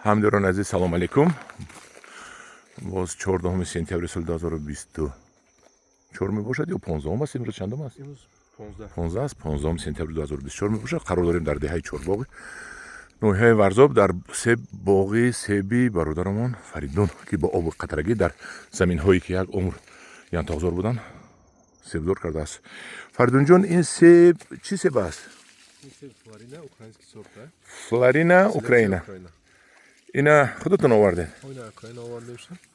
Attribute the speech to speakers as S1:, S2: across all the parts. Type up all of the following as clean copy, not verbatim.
S1: Ҳамдиёрони азиз, салом алейкум. Боз 14 сентябри соли 2024 мебошад ё 15 аст? Имрӯз чандум аст? 15 аст. 15 сентябри 2024 мебошад. Қарор дорем дар деҳаи Чорбоғи ноҳияи Варзоб, дар себ боғи себи бародарамон Фаридун, ки бо обу қатрагӣ дар заминҳое, ки як умр янтоғзор буданд, себзор кардааст. Фаридунҷон, ин себ чӣ себ аст? Флорина, Украина. Ина худатон овардед?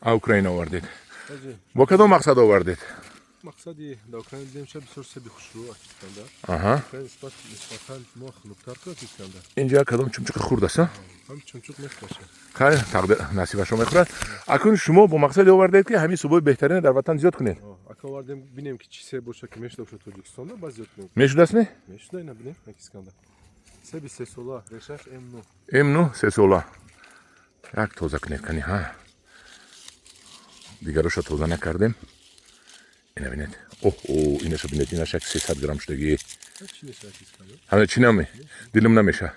S1: Украина овардед. Бо кадом мақсад овардед?
S2: Мақсади да Украина дидем, ша бисёр себи хушрӯ акисканда. Украина нисбатан мо хунуктар кунад исканда.
S1: Инҷа кадом чумчуқи хурд аст?
S2: Ҳам чумчуқ мехӯрад.
S1: Хай, тақдир насибашо мехӯрад. Акун шумо бо мақсаде овардед, ки ҳамин себои беҳтарина дар ватан зиёд кунед?
S2: Ака, овардем, бинем, ки чӣ себ боша, ки мешуда бошад Тоҷикистонда, баъд зиёд кунем.
S1: Мешудааст, не?
S2: Мешуда, ина бинем, акисканда. Себи сесола, решаш М9.
S1: М9, сесола. Як тоза кунед, кани, ҳа. Дигароша тоза накардем. Ина бинед. Оҳ, о, инаша бинед, инаша 300 грамм шудагӣ. Ҳама чӣ наме? Дилам намеша.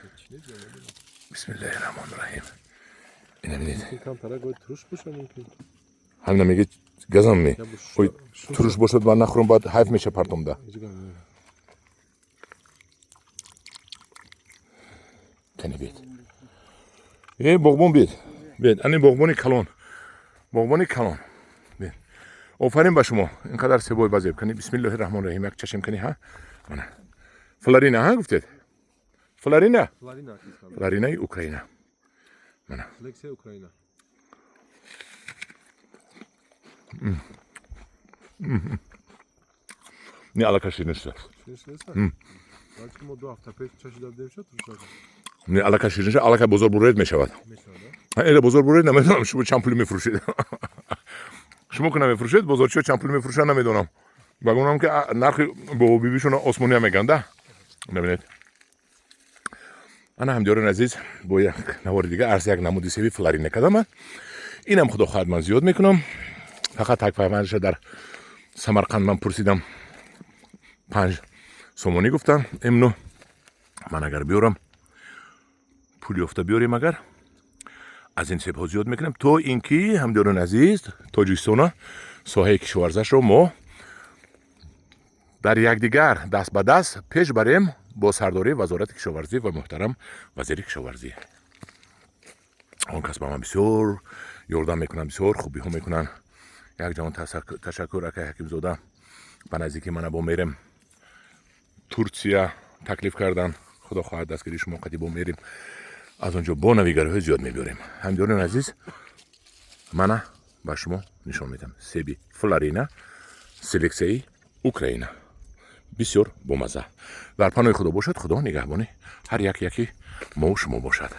S1: Бисмиллаҳи раҳмони раҳим. Ина бинед. Ҳамина меги, газам ме. Ой, туруш бошад, ман нахӯрам, баъд ҳайф меша, партомда. Кани бед. Э, боғбон, бед. Бед, ани боғбони калон. Боғбони калон. Бед. Офарин ба шумо. Ин қадар себои базеб. Кани, бисмиллоҳи раҳмони раҳим, як чашм, кани, ҳа? Мана. Флорина, ҳа, гуфтед? Флорина? Флоринаи Украина. Мана.
S2: Селексия Украина.
S1: Не, аллакай ширин шудааст.
S2: Мо 2 ҳафта пеш чашида будем, шуд.
S1: Не, аллакай ширин шуд, аллакай бозор буред мешавад. Эра бозор буред, намедонам, шумо чанд пул мефурӯшед. Шумо ки намефурӯшед, бозорчиҳо чанд пул мефурӯшанд, намедонам. Багунам, ки нархи бобобибишона осмония мегӯянд, да? Набинед. Ана, ҳамдиёрони азиз, бо як навори дига арз як намуди себи флорина кардам ман. Инам, худо хоҳад, ман зиёд мекунам. Фақат такпайвандаша дар Самарқанд ман пурсидам, 5 сомонӣ гуфтам. М9 ман агар биёрам, пул ёфта биёрем, агар аз ин себҳо зиёд мекунем, то ин ки, ҳамдиёрони азиз, Тоҷикистона соҳаи кишоварзашро мо дар якдигар даст ба даст пеш барем бо сардории Вазорати кишоварзӣ ва муҳтарам вазири кишоварзӣ. Он кас ба ман бисёр ёрдам мекунанд, бисёр хубиҳо мекунанд. Як ҷаҳон ташаккур, акай Ҳакимзода. Ба наздикӣ мана бо мерем Турсия, таклиф кардан. Худо хоҳад, дастгирии шумо қати бо мерем, аз он ҷо бо навигариҳои зиёд мебиёрем. Ҳамдиёрони азиз, мана ба шумо нишон медиҳам себи Флорина, селексияи Украина, бисёр бомазза. Дар паноҳи Худо бошад. Худо нигаҳбони ҳар як яки мову шумо бошад.